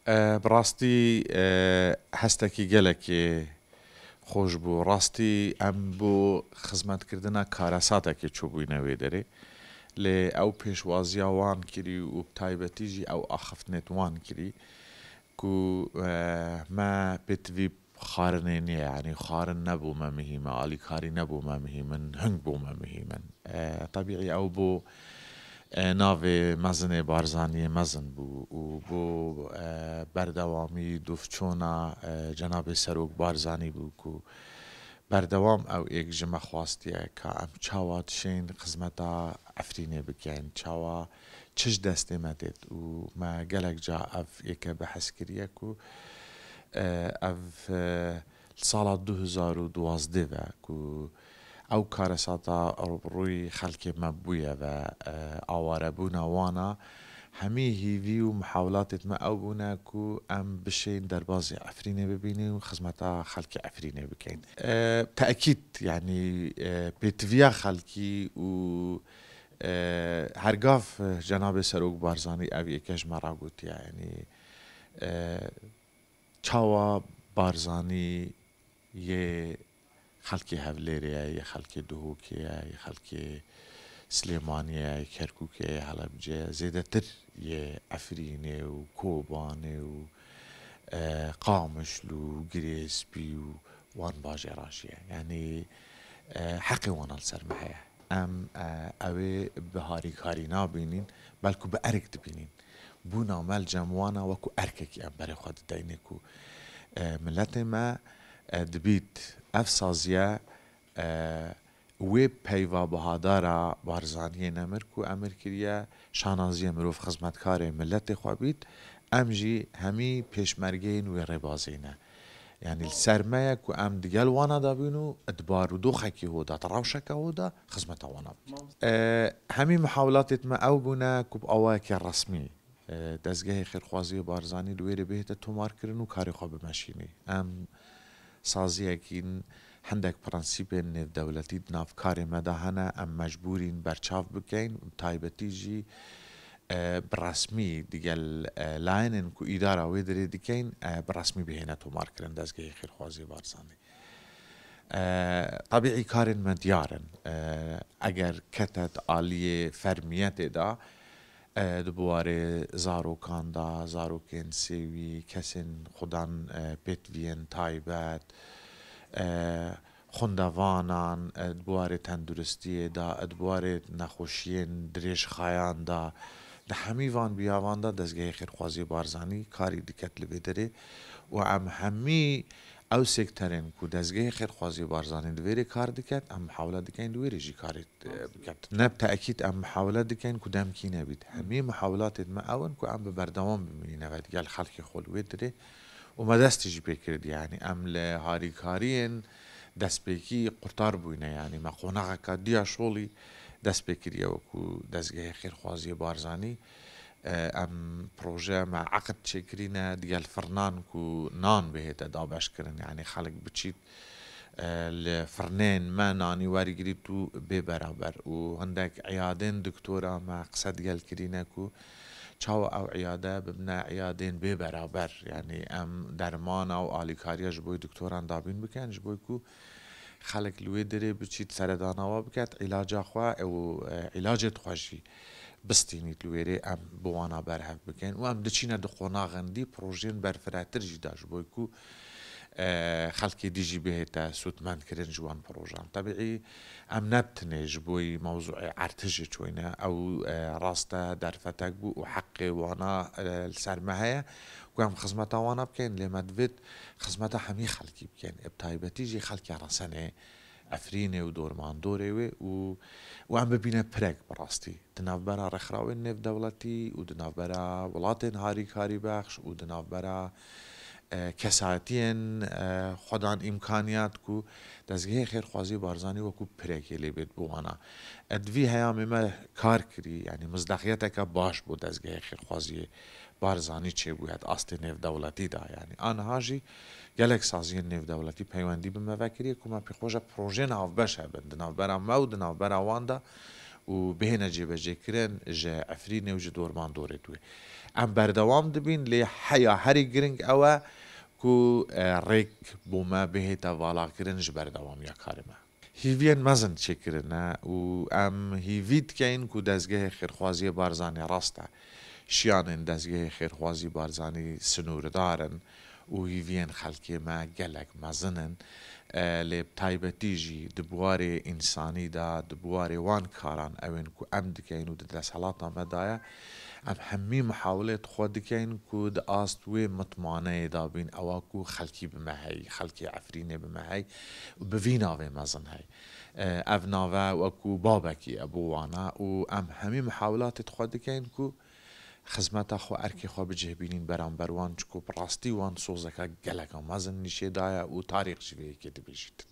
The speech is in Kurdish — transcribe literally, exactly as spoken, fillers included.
E, bi rastî, e, hestekî gelekê xweş bû. Rastî em bo xizmetkirina karesatekê çûbûyne wê derê. Lê ew pêşwaziya wan kirî û bi taybetî jî ew axiftinê di wan kirî ku, e, me pêtivî xarinê niye, yanî xarin nebû me mihîm e, alîkarî nebû me mihîm in, hing bû me mihîm in. E, tebîî ew bo, e, navê mezinê Barzaniyê mezin bû û bo, e, berdewamî dûvçûna, e, cenabê Serok Barzanî bû ku berdewam ew êk ji me xwastiye ka em çawa dişên xizmeta Efrînê bikin, çawa çi ji destê me têt û me gelek ca ev êke behs kiriye ku, e, ev, e, li sala du hezar û duwazdeh ve ku ew karesata rûbirûyî xelkê me bûye ve, e, awarebûna wana, hemî hîvî û mihawilatêt me ew bûne ku em bişên derbazê Efrînê bibînin û xizmeta xelkê Efrînê bikin. E, tekîd, yanî, e, pêtiviya xelkî û, e, hergav, e, cenabê Serok Barzanî ev yeke ji me ragotiye, yanî, e, çawa Barzanî yê xelkê Hevlêrê ye, yê xelkê Duhokê ye, yê xelkê Silêmaniyê ye, yê Kerkûkê ye, yê Helebcê ye, zêdetir yê Efrînê û Kobanê û, e, Qamişlo û Girê Spî û wan bajêra jî ye. Yanî, e, heqê wana li ser me heye. Em, e, ew ê bi harîkarî nabînîn, belkû bi erk dibînîn. Bûna me li cem wan e, wekû erkekî em berê xwe dideyne ku, e, miletê me, e, dibît ev saziye, e, wê peyva bihadara Barzaniyê nemir ku emir kiriye, şanaziyê mirov xizmetkarê miletê xwe bît, em jî hemî pêşmergeyên wê rêbazê ne. Yanî li ser me ye ku em digel wana de bîn û di barodoxekî ho de, di rewşeke ho de xizmeta wana bikin. E, hemî mihawilatêt me ew bûne ku bi awayekî resmî, e, dezgehê xêrxwaziyê Barzanî li wê rê bihête tomarkirin û karê xwe bimeşînî. Em saziyekîn, hindek prensîpên nêvdewletî di nav karê me de hene, em mecbûrîn berçav bikeyn, bi taybetî jî, e, bi resmî digel, e, layinên ku îdara wê dirê dikeyn, e, bi resmî bihêne tomarkirin dezgehê xêrxwaziyê Barzanî. E, tebîî karên me diyar in. E, eger kete di aliyê fermiyetê de, e, di biwarê zarokan de, zarokên sêwî, kesên xudan, e, pêtiviyên taybet, e, xwendevanan, e, di biwarê tenduristiyê de, e, di biwarê nexweşiyên dirêjxayan de, di hemî van biyavan de dezgehê xêrxwaziyê Barzanî karî diket li vê derê û em hemî ew sekterên ku dezgehê xêrxwaziyê Barzanî di vê rê kar diket, em mihawile dikeyn di wê rê jî karê, e, biket. Ne bi tekîd em mihawile dikeyn ku demkî nebît. Hemî mihawilatên me ew in ku em bi berdewam bimînîne ve digel xelkê xwe li wê dirê û me destê jî pê kir. Yanî em li harîkariyên destpêkî qurtar bûyne. Yanî me qonaxeka diya şolî dest pê kiriye wekû dezgehê xêrxwaziyê Barzanî. E, em proje me eqd çêkirîne digel firnan ku nan bihête dabeşkirin, yanî xelk biçît, e, li firnên me nanî wergirît û bê beraber û hindek îyadên doktora me qise digel kirîne ku çawa ew îyade bibine îyadên bê beraber, yanî em dermana û alîkariya ji bo doktoran dabîn bikin, ji bo ku xelk li wê derê biçît seredana we biket, îlaca xwe û, e, îlacê xwe jî bistînît li wê rê em bi wana berhev bikin û em diçîne di qonaxin dî projeyên berfiretir jî de ji bo ku, e, xelkê dî jî bihête sûdmendkirin ji wan projan. Tebîî em ne bi tenê ji bo mewzûê ertijê çûyne, ew, e, rast e derfetek bû û heqê wana, e, li ser me heye ku em xizmeta wana bikin, lê me divêt xizmeta hemî xelkî bikin, bi taybetî jî xelkê resenê Efrînê û dormandorê wê û, û em bibîne pirek bi rastî di navbera rêxrawên nêvdewletî û di navbera welatên harîkarîbexş û di navbera, e, kesatiyên, e, xwedan îmkaniyat ku dezgehê xêrxwazî Barzanî wekû pirekê lê bêt bi wana. E, di vî heyamê me kar kirî, yanî mizdexiyeteke baş bo dezgehê xêrxwaziyê Barzanî çêbûye di astê nêvdewletî de, yanî aniha jî gelek saziyên nêvdewletî peywendî bi me ve kiriye ku me pê xwe ji projeyên havbeş hebin di navbera me û di navbera wan de û bihêne cêbecêkirin ji Efrînê û ji dormandorê dû. Em berdewam dibîn, lê heya herî giring ew e ku, e, rêk bo me bihête valakirin ji berdewamiya karê me. Hîviyên mezin çêkirine û em hîvî dikeyin ku dezgehê xêrxwaziyê Barzanî rast e. Şiyanên dezgehê xêrxwazî Barzanî sinûrdar in û hîviyên xelkê me gelek mezin in. E, lê bi taybetî jî di buwarê însanî de, di buwarê wan karan ewên ku em dikeyin û di desthilata me de ye, em hemî mihawilê xwe dikeyin ku di ast wê mitmaneyê de bîn, ewa ku xelkî bi me heyî, xelkê Efrînê bi me heyî û bi vî navê mezin hey. E, ev nave wekû babekî ye bo wan e û em hemî mihawilatê xwe dikeyin ku xizmeta xwe, erkê xwe bi cih bînîn beramber wan, çiku bi rastî wan sozeke geleka mezin nîşê daye û tarîx jî vê yekê dibêjîtin.